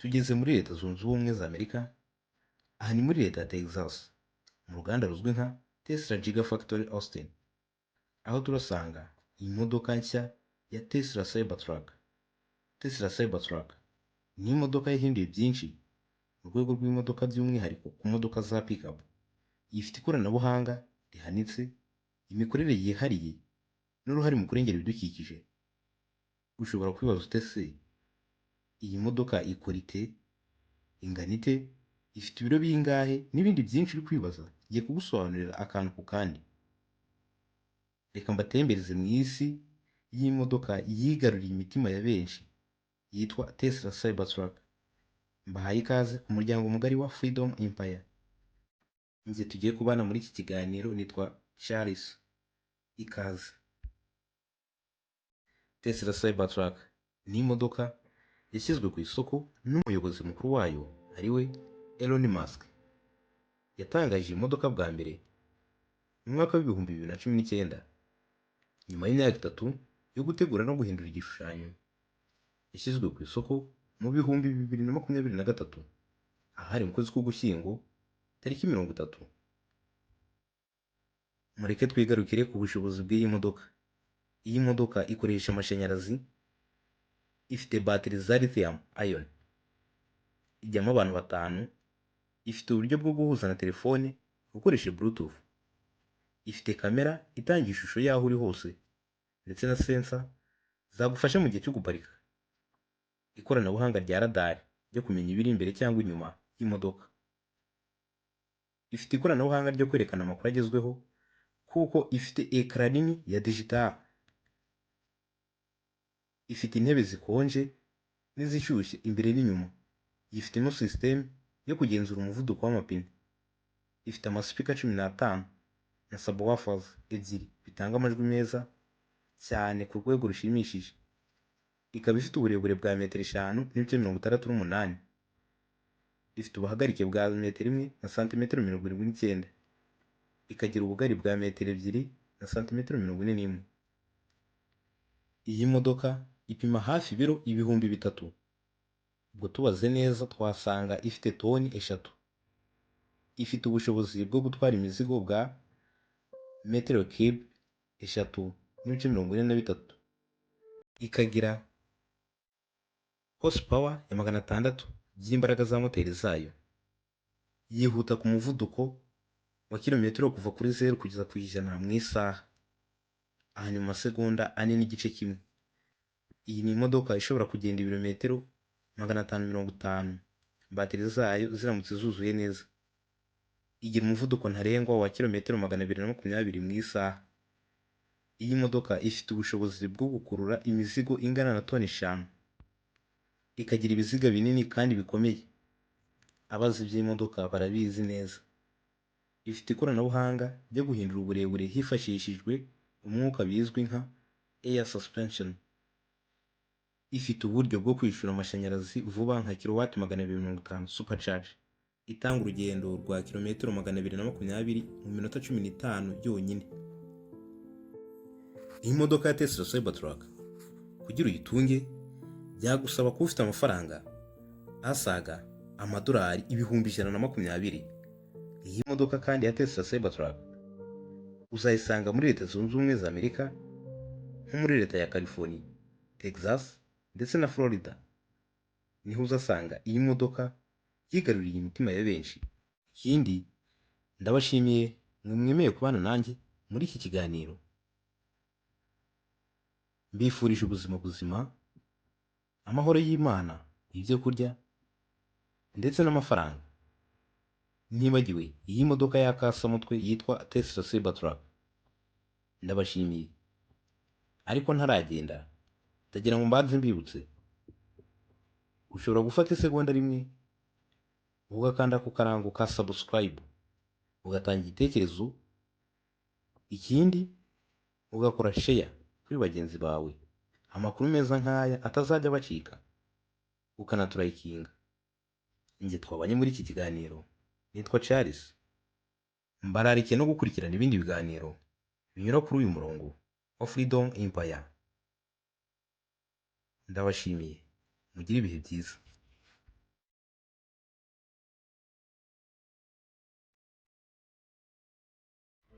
Tugeze muri Leta Zunze Ubumwe za Amerika, aha ni muri Leta ya Texas, mu ruganda ruzwi nka Tesla Gigafactory Austin, aho turasanga imodoka nshya ya Tesla Cybertruck. Tesla Cybertruck ni imodoka yahinduye byinshi mu rwego rw'imodoka, by'umwihariko ku modoka za pickup. Ifite ikoranabuhanga rihanitse, imikorere yihariye n'uruhare mu kurengera ibidukikije. Ushobora kwibaza uti: "Ese iyi modoka ikora ite? Ingana ite? Ifite ibiro bingahe?" N'ibindi byinshi uri kwibaza. Ngiye kugusobanurira akantu ku kandi. Reka mbatembereze mu isi y'imodoka yigaruriye imitima ya benshi yitwa Tesla Cybertruck. Mbahaye ikaze ku muryango mugari wa Freedom Empire. Njye tugiye kubana muri iki kiganiro nitwa Charles. Ikaze. Tesla Cybertruck ni imodoka yashyizwe ku isoko n'umuyobozi mukuru wayo, ariwe Elon Musk. Yatangaje iyi modoka bwa mbere mu mwaka wa 2019, nyuma y'imyaka 3 yo gutegura no guhindura igishushanyo. Yashyizwe ku isoko mu 2023, ahari mu kwezi k'Ugushyingo, tariki 30. Mureke twigarukire ku bushobozi bw'iyi modoka. Iyi modoka ikoresha amashanyarazi, ifite batiri za lithium ion, ijyamo abantu batanu, ifite uburyo bwo guhuza na telefone ukoresheje Bluetooth, ifite kamera itanga ishusho y'aho uri hose ndetse na sensor zagufasha mu gihe cyo guparika, ikoranabuhanga rya radar ryo kumenya ibiri imbere cyangwa inyuma y'imodoka, ifite ikoranabuhanga ryo kwerekana amakuru agezweho kuko ifite écran nini ya digital, ifite intebe zikonje n'izishyushye imbere n'inyuma, yifitemo sisiteme yo kugenzura umuvuduko w'amapine, ifite amasipika 15 na subwoofers ebyiri bitanga amajwi meza cyane ku rwego rushimishije, ikaba ifite uburebure bwa metero 5.68, ifite ubuhagarike bwa metero 1 na santimetero 79, ikagira ubugari bwa metero 2 na santimetero 41. Iyi modoka ipima hafi ibiro 3000, ubwo tubaze neza twasanga ifite toni 3. Ifite ubushobozi bwo gutwara imizigo bwa metero kibe 3.43, ikagira horsepower ya 600 by'imbaraga za moteri zayo, yihuta ku muvuduko wa kilometero kuva kuri 0 kugeza ku 100 mu isaha, aha ni mu masegonda 4.1. Iyi ni imodoka ishobora kugenda ibirometero 550 batiri zayo ziramutse zuzuye neza. Igira umuvuduko ntarengwa wa kilometero 220 mu isaha. Iyi modoka ifite ubushobozi bwo gukurura imizigo ingana na toni 5, ikagira ibiziga binini kandi bikomeye. Abazi iby'imodoka barabizi neza. Ifite ikoranabuhanga ryo guhindura uburebure hifashishijwe umwuka bizwi nka air suspension. Ifite uburyo bwo kwishyura amashanyarazi vuba nka kilowati 250 supercharge. Itanga urugendo rwa kilometero 220 mu minota 15 yonyine. Iyi modoka ya Tesla Cybertruck, kugira uyitunge byagusaba kuba ufite amafaranga asaga amadolari 120,000. Iyi modoka kandi ya Tesla Cybertruck uzayisanga muri Leta Zunze Ubumwe za Amerika, nko muri Leta ya California, Texas ndetse na Florida, niho uzasanga iyi modoka yigaruriye imitima ya benshi. Ikindi, ndabashimiye mwe mwemeye kubana nanjye muri iki kiganiro. Mbifurije ubuzima buzima, amahoro y'Imana, ibyo kurya ndetse n'amafaranga. Ntibagiwe iyi modoka y'akasamutwe yitwa Tesla Cybertruck. Ndabashimiye, ariko ntaragenda ndagira ngo mbanze mbibutse: ushobora gufata isegonda rimwe ugakanda ku karango ka subscribe, ugatanga igitekerezo, ikindi ugakora share kuri bagenzi bawe, amakuru meza nk'aya atazajya abacika, ukanaturayikinga. Njye twabanye muri iki kiganiro nitwa Charles. Mbararikiye no gukurikirana ibindi biganiro binyura kuri uyu murongo wa Freedom Empire. Ndabashimiye, mugire ibihe byiza.